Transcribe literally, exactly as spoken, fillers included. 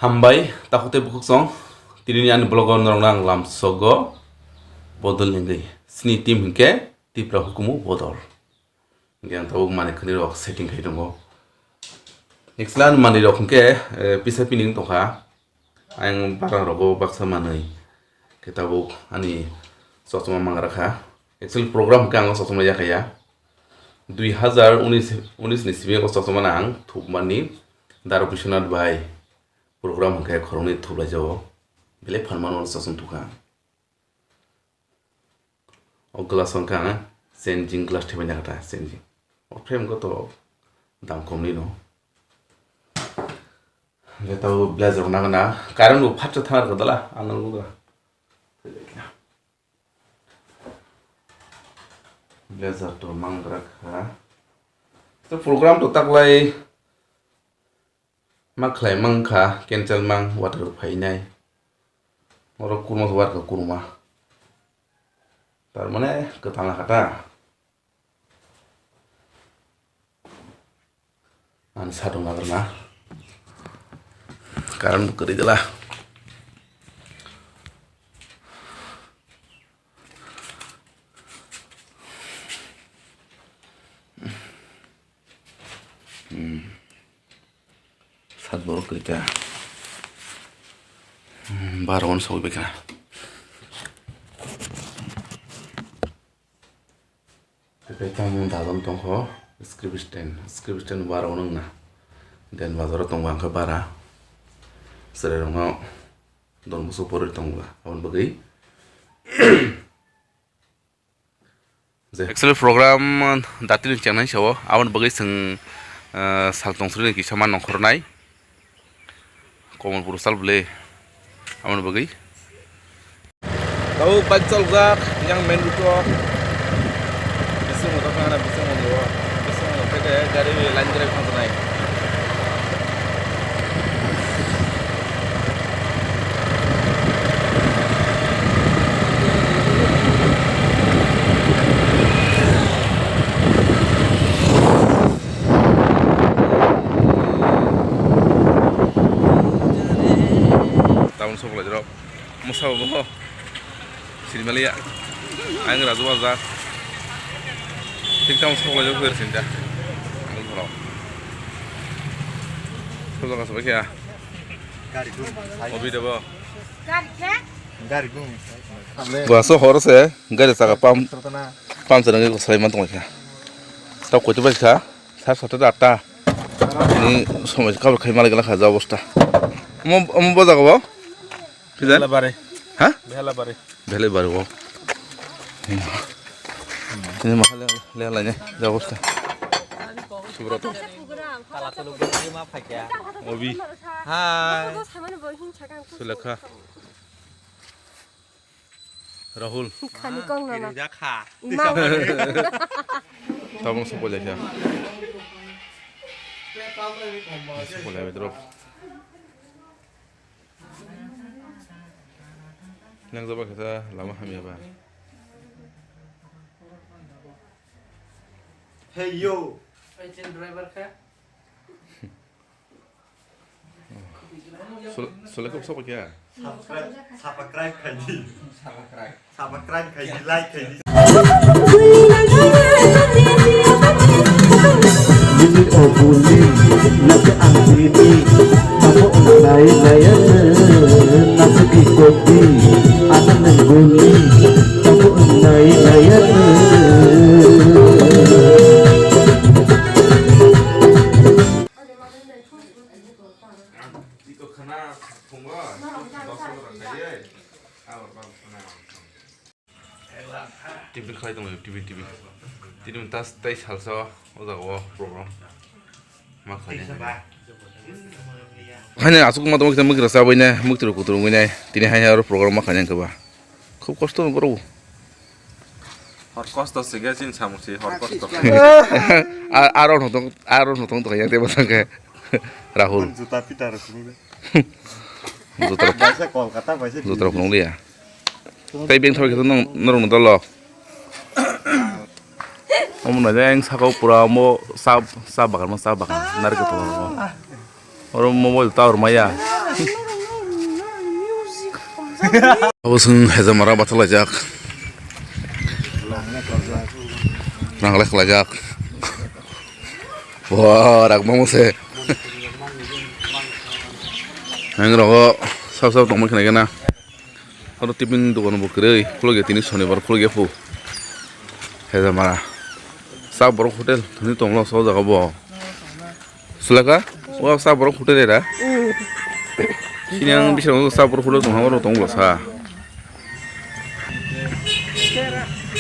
Hambai, takhuk tei bukhuk song, tini ni ani vlog o norok no ang lamsogo bodol hingwi. Sini team hinkhe Tipra hukumu bodol. Hinkhe ang tabuk manwi khwnwi rok setting khai tongo. Actually ani manwi rok hinkhe, eh, pisa pining tongkha. Ang bara rogo baksa manwi. Khe tabuk ani chosma mangra kha. Actually program hinkhe ang o chosma yakha ya. Dui hazar unis, unis ni simi o chosma no ang thupmani Dara Biswanath bai program hwnkhe khoroknwi thuplaijao. Belai phan mano chosma thukha. O glass hwnkhe ang changing glass thaibai nakha ta changing. O frame khe to dam komni no. Hwnkhe tabuk blazer nangna current bo phatsa thang rwkha dala ang nukha. Blazer to mangra kha. To program to taklai ma khlai mankha, cancel mang water phainai. Oro kurma water kurma. Tar mane kwtal na kha ta. Ani sadung lagar na. Current bo kwrwi dala. Hmm. Sat borok kwrwi ta. Hmm, baro on sogwi kha. Tei tamo dazon tongkho, script stand, script stand bara ono wngna. Den bazaro tongo ang khe bara. Chwrairokno don bwswk porwi tongo aboni bagwi. Je actually program datini chengnai sao aboni bagwi chwng, ah, sal tongsiri kisa ma nongkhornai. Komol puru sal bwle. Aboni bagwi. Tabuk bike chalokjak yang main road o. Bising motor phano bising motor o. Bising motor phai khe gari line gari phano nai. Tabuk sok lai rok. Mosa bo bo. Sini maliya. Ang raju waza. Tik tam sok lai rok ber sinta. Ang thoro. Sok jaga sok kya. Obi debo. Gari khe? Gari gung. Bo aso horo se gari saka pam, pam se nangwi salai man tong kha. Tau koito bai kha, sar sata da atta. Ni somoi kabel khai malai gala kha ja obosta. Omo, omo bo jaga bo? Pizza? Bela bare. Ha? Bela bare. Bela bare bo. Ini mahal le lai ne ja obosta. Subroto. Obi. Hai. Sulekha. Rahul. Khani kong nana. Kha. Imang. Tabung sokol ya. Sokol ya drop. Nang jaba kata lama hamya ba. Hey yo. Driver kha. Sul-, sulai kok sapa kya? Subscribe, subscribe khaidi. Subscribe. Subscribe khaidi, like khaidi. Bini obuli, nake ang bini. Tamo nai nai ane, nake di kopi, ana nang guli. Tamo nai nai ane. T V khlai tonglaio, T V, T V. Tini tas tei salsa o jaga o program. Ma khlai. Haino aswk ma tongma kisa mwkra chabaina, mwktwrwi kuturungwi nai. Tini hai aro program ma khlai nang khe ba. Khub kosto no borok. Hor kosto se ge chin samung se hor kosto. A, aro no tong, aro no tong tong yang te ba tang khe. Rahul. Juta pita rok phunuk le. Juta rok. Baisa Kolkata baisa. Juta rok phunuk liya. Tai beng thoi khe nong norok no dolo. Omo na jeng saka o pura omo sa, sa bagan mo sa bagan narikol tong. Oro mobile tower maya. Abo chwng hejamara bathalaijak. Ranglai khlaijak. Bo ragmamo se. Ang rogo sab sab tongma khna gana. Oro tipin dokan bo kwrwi khulogya, tini sonibar khulogya phu. Hejamara. Sa borok hotel thani tonglo so jaga bo. Sulaka? Wa sa borok hotel era. Sini ang bising sa borok hotel tong ha borok tonglo sa.